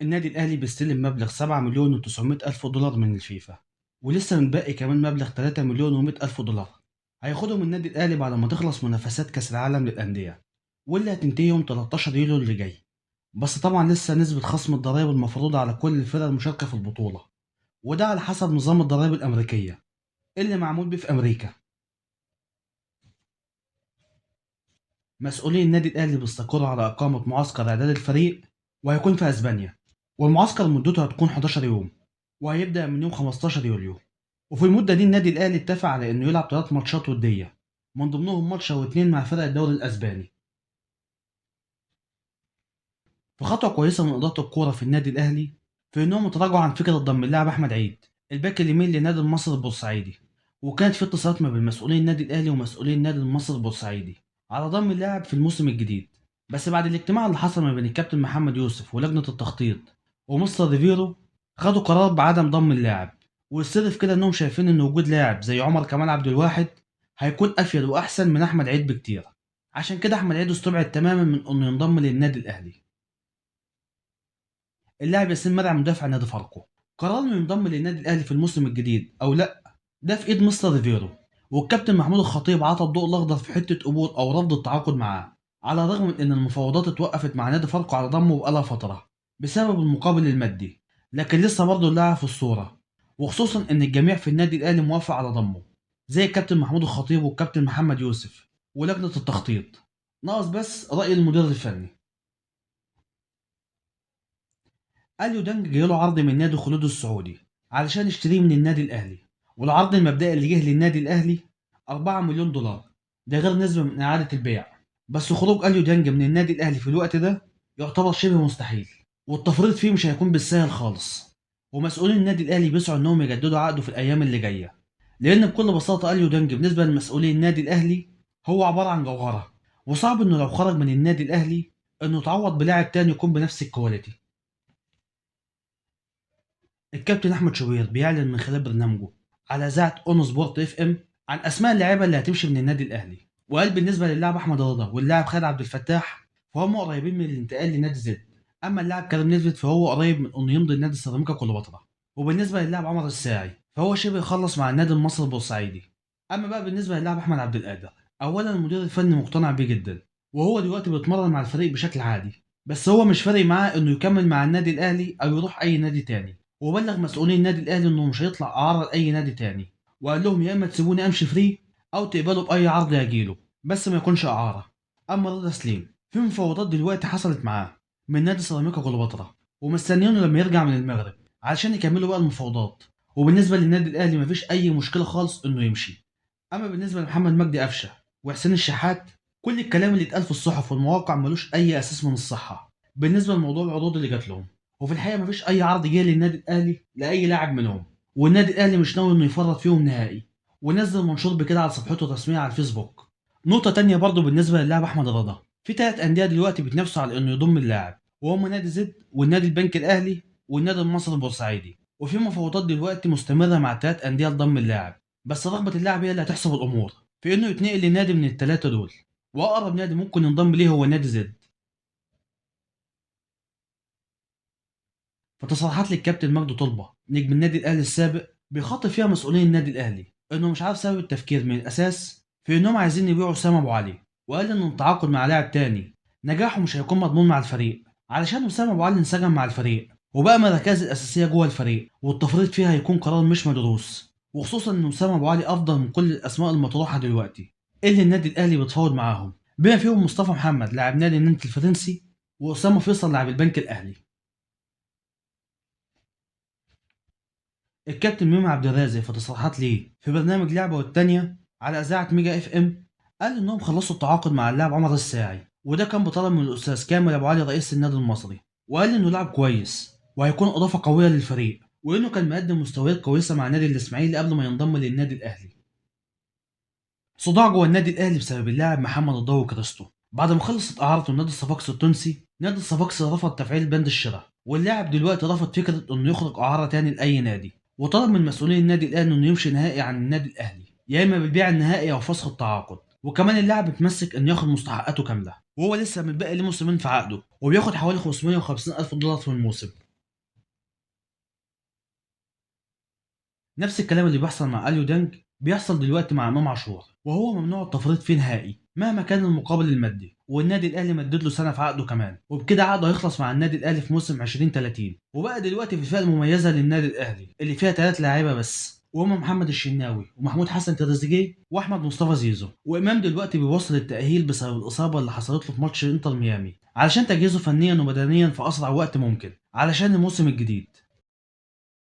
النادي الأهلي بيستلم مبلغ 7,900,000 دولار من الفيفا، ولسه متبقي كمان مبلغ 3,100,000 دولار هياخدهم النادي الأهلي بعد ما تخلص منافسات كأس العالم للأندية واللي هتنتهي يوم 13 يوليو اللي جاي. بس طبعا لسه نسبة خصم الضرائب المفروضة على كل الفرق المشاركة في البطولة، وده على حسب نظام الضرائب الأمريكية اللي معمول بيه في أمريكا. مسؤولين النادي الأهلي بيستقروا على إقامة معسكر إعداد الفريق، وهيكون في أسبانيا، والمعسكر مدته هتكون 11 يوم وهيبدأ من يوم 15 يوليو. وفي المدة دي النادي الأهلي اتفق على إنه يلعب 3 ماتشات ودية، من ضمنهم ماتش أو 2 مع فرق الدوري الأسباني. في خطوة كويسة من إدارة الكورة في النادي الأهلي في إنهم تراجعوا عن فكرة ضم اللاعب أحمد عيد الباك اليمين لنادي المصري البورسعيدي، وكانت في اتصالات ما بين مسؤولين النادي الأهلي ومسؤولين النادي المصري البورسعيدي على ضم اللاعب في الموسم الجديد. بس بعد الاجتماع اللي حصل ما بين الكابتن محمد يوسف ولجنة التخطيط ومستر ريفيرو، خدوا قرار بعدم ضم اللاعب، والسر في كده انهم شايفين ان وجود لاعب زي عمر كمال عبد الواحد هيكون افيد واحسن من احمد عيد بكتير. عشان كده احمد عيد استبعد تماما من انه ينضم للنادي الاهلي. اللاعب ياسين مرعي مدافع نادي فاركو قرر انه ينضم للنادي الاهلي في الموسم الجديد او لا، ده في ايد مستر ريفيرو، والكابتن محمود الخطيب عطى الضوء الاخضر في حتة قبول او رفض التعاقد معاه، على الرغم من ان المفاوضات اتوقفت مع نادي فاركو على ضمه بقالها فترة بسبب المقابل المادي، لكن لسه برضه اللاعب في الصورة، وخصوصا ان الجميع في النادي الاهلي موافق على ضمه زي الكابتن محمود الخطيب والكابتن محمد يوسف ولجنه التخطيط، ناقص بس راي المدير الفني. اليو ديانج جايله عرض من نادي خلود السعودي علشان يشتريه من النادي الاهلي، والعرض المبدئي اللي جه للنادي الاهلي 4 مليون دولار، ده غير نسبه من اعاده البيع. بس خروج اليو ديانج من النادي الاهلي في الوقت ده يعتبر شبه مستحيل، والتفريط فيه مش هيكون بالسهل خالص. ومسؤولين النادي الاهلي بيسعوا انهم يجددوا عقده في الايام اللي جاية، لان بكل بساطة اليو ديانج بالنسبة لمسؤولين النادي الاهلي هو عبارة عن جوهره، وصعب انه لو خرج من النادي الاهلي انه يتعوض بلاعب تاني يكون بنفس ال quality. الكابتن احمد شوبير بيعلن من خلال برنامجه على اذاعة اون سبورت FM عن اسماء اللعيبة اللي هتمشي من النادي الاهلي، وقال بالنسبة للاعب احمد رضا واللاعب خالد عبد الفتاح فهم قريبين من الانتقال لنادي زد، اما اللاعب كريم نيدفيد فهو قريب من انه يمضي لنادي سيراميكا كليوباترا، وبالنسبة للاعب عمر الساعي فهو شبه خلص مع النادي المصري البورسعيدي. اما بقى بالنسبة للاعب احمد عبد القادر، اولا المدير الفني مقتنع بيه جدا، وهو دلوقتي بيتمرن مع الفريق بشكل عادي، بس هو مش فارق معاه انه يكمل مع النادي الاهلي او يروح اي نادي تاني، وبلغ مسؤولين النادي الاهلي انه مش هيطلع اعاره لاي نادي تاني، وقال لهم يا اما تسيبوني امشي free او تقبلوا باي عرض يجيله بس ما يكونش اعاره. اما رضا سليم في مفاوضات دلوقتي حصلت معاه من نادي سيراميكا كليوباترا، ومستنيينه لما يرجع من المغرب علشان يكملوا بقى المفاوضات. وبالنسبة للنادي الاهلي مفيش اي مشكلة خالص انه يمشي. اما بالنسبة لمحمد مجدي قفشه وحسين الشحات، كل الكلام اللي اتقال في الصحف والمواقع ملوش اي اساس من الصحة بالنسبة لموضوع العروض اللي جات لهم، وفي الحقيقة مفيش اي عرض جه للنادي الاهلي لاي لاعب منهم، والنادي الاهلي مش ناوي انه يفرط فيهم نهائي، ونزل منشور بكده على صفحته الرسمية على الفيسبوك. نقطة تانية برضو بالنسبة للاعب احمد رضا، في 3 اندية دلوقتي بيتنافسوا على انه يضم اللاعب، وهم نادي زد والنادي البنك الاهلي والنادي المصري البورسعيدي، وفي مفاوضات دلوقتي مستمرة مع 3 اندية لضم اللاعب، بس رغبة اللاعب هي اللي هتحسب الامور في انه يتنقل لنادي من ال3 دول، واقرب نادي ممكن ينضم ليه هو نادي زد. فتصريحات للكابتن مجدي طلبه نجم النادي الاهلي السابق بيخاطب فيها مسؤولين النادي الاهلي انه مش عارف سبب التفكير من الاساس في انهم عايزين يبيعوا وسام ابو علي، وقال ان التعاقد مع لاعب تاني نجاحه مش هيكون مضمون مع الفريق علشان وسام ابو علي انسجم مع الفريق وبقى من الركائز الاساسية جوه الفريق، والتفريط فيها هيكون قرار مش مدروس، وخصوصا ان وسام ابو علي افضل من كل الاسماء المطروحة دلوقتي اللي النادي الاهلي بيتفاوض معاهم، بما فيهم مصطفى محمد لاعب نادي نانت الفرنسي واسامة فيصل لاعب البنك الاهلي. الكابتن ميمو عبد الرازق في تصريحات ليه في برنامج لعبه والتانية على اذاعة ميجا FM قال انهم خلصوا التعاقد مع اللاعب عمر الساعي، وده كان بطلب من الاستاذ كامل ابو علي رئيس النادي المصري، وقال انه لاعب كويس وهيكون اضافه قوية للفريق، وانه كان مقدم مستويات كويسة مع نادي الاسماعيلي قبل ما ينضم للنادي الاهلي. صداع جوه النادي الاهلي بسبب اللاعب محمد الضوي كريستو بعد ما خلصت اعارته لنادي الصفاقسي التونسي، نادي الصفاقسي رفض تفعيل بند الشراء، واللاعب دلوقتي رفض فكرة انه يخرج اعاره تاني لاي نادي، وطلب من مسؤولين النادي الاهلي انه يمشي نهائي عن النادي الاهلي، يا اما بالبيع النهائي او فسخ التعاقد. وكمان اللاعب اتمسك انه ياخد مستحقاته كاملة، وهو لسه متبقي ليه موسمين في عقده، وبياخد حوالي 550 الف دولار في الموسم. نفس الكلام اللي بيحصل مع اليو ديانج بيحصل دلوقتي مع امام عاشور، وهو ممنوع التفريط فيه نهائي مهما كان المقابل المادي، والنادي الاهلي مدد له سنة في عقده كمان، وبكده عقده هيخلص مع النادي الاهلي في موسم 2030. وبقى دلوقتي في الفئة المميزة للنادي الاهلي اللي فيها 3 لاعيبه بس، وهم محمد الشناوي ومحمود حسن تريزيجيه واحمد مصطفى زيزو. وامام دلوقتي بيوصل التاهيل بسبب الاصابة اللي حصلت له في ماتش انتر ميامي، علشان تجهيزه فنيا وبدنيا في اسرع وقت ممكن علشان الموسم الجديد.